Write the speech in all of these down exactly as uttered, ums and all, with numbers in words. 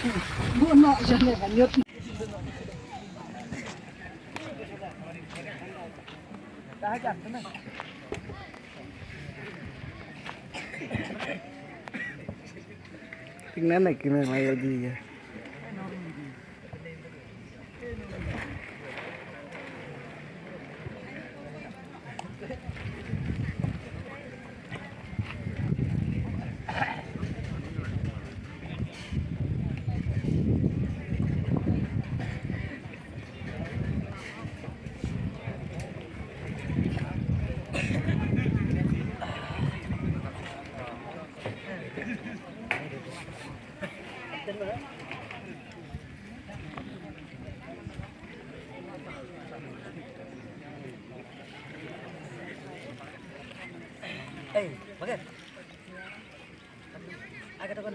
Tingnan na kina mai lagi ya. Hey, bagai. Agak tak kena.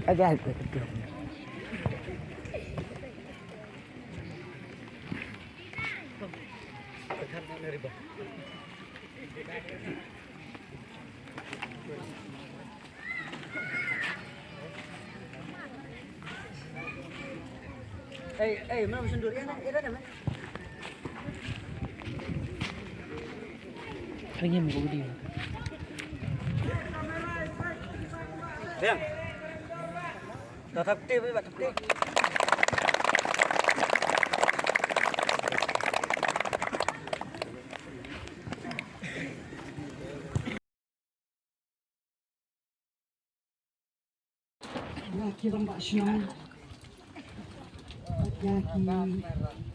Agak tak kena. Ei, ei, mana musun durian, eh? Ada, ada, mana? Ringin ko video. Bang. Tatap tip, tatap tip. Ïa ki rangbah shnong, ïa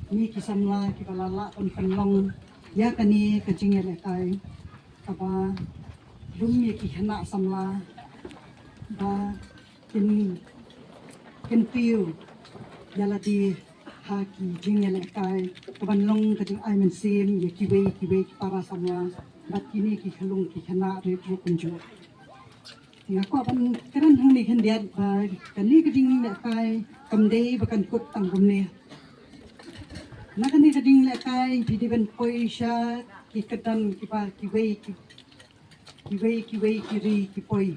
kine ki samla kiba la lah ban pynlong ïa kane ka jingïalehkai kaba lum ïa ki khynnah samla ba kin, kin kyntiew ïa lade ha ki jingïalehkai kaban long ka jingai mynsiem ïa kiwei kiwei ki para samla bad kine ki khyllung ki khynnah rit ruh kumjuh. Nga kwah ban kren hangne khyndiat ba kane ka jinglehkai kam dei ba kan kut tang kumne. Na kane ka jinglehkai phi dei ban poi sha ki kyrdan kiba kiwei ki, kiwei kiwei ki ri ki poi.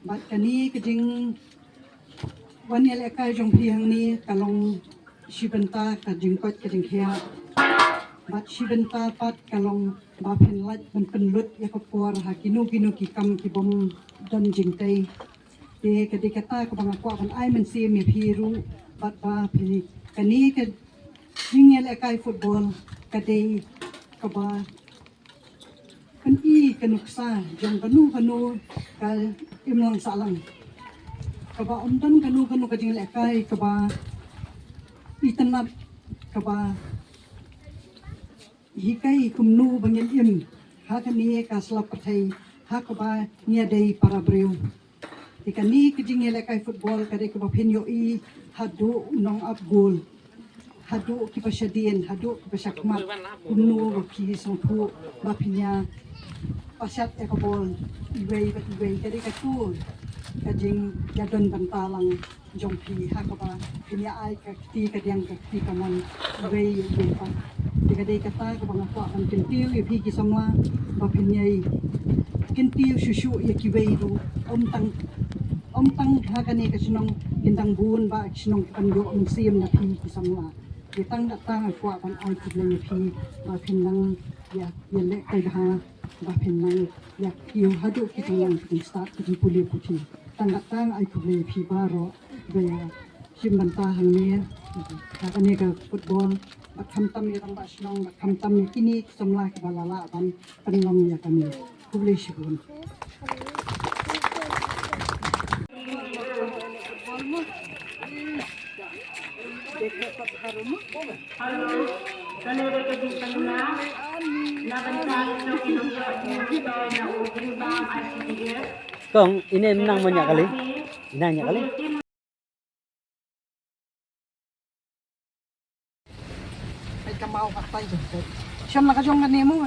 Bad kane ka jingwan ïalehkai jong phi hangne ka long shi bynta ka jingkoit ka jingkhiah bad shi bynta pat ka long ba phin lait ban pynlut ïa ka por ha kino kino ki kam ki bym don jingtei. Te ka dei kata kaba nga kwah ban ai mynsiem ïa phi ruh bad ba phi, kane ka jingïalehkai football ka dei kaba pyni ka nuksa jong kano kano ka imlang sahlang. Kaba ym don kano kano ka jinglehkai kaba itynnad kaba hikai kumno ba ngin im ha kane ka slap pyrthei ha kaba ngi ïadei para briew. Te kane ka jingïalehkai football ka dei kaba phin ïohi haduh u nongap goal, haduh kiba shadien, haduh kiba shakhmat, kumno ba phi sngewthuh ba phin ïa pashat ïa ka ball iwei bad iwei. Ka dei kato ka jingïadon bynta lang jong phi ha kaba phin ïa ai ka kti kadiang ka kti kamon iwei ïa iwei pat. Te ka dei kata kaba nga kwah ban kyntiew ïa phi ki samla ba phin ïai kyntiew shuh shuh ïa kiwei ruh, ym tang, ym tang ha kane ka shnong, kin dang bun ba ki shnong ki pynïoh mynsiem na phi ki samla. Te tang kata nga kwah ban ai khublei ïa phi ba phin nang ïa, ïalehkai bha ba phin nang ïa kiew haduh ki jinglong ki jingstad ki jingpule puthi. Tang kata nga ai khublei ïa phi baroh ba ïa shim bynta hangne ha kane ka football, bad khamtam ïa rangbah shnong, bad khamtam ïa kine ki samla kiba la lah ban pynlong ïa kane. Khublei shibun. Kong, ine nang mo nya kali? Ine nya kali? Ai ka mau ka tai jong tai. Shem la ka jong kane mo.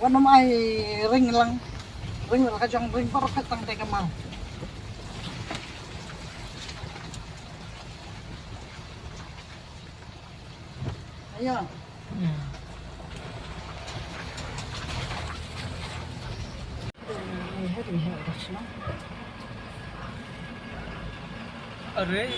Wan ym ai ring lang. Ring la ka jong ring baroh ka tang tai ka mau. Ayo. Are.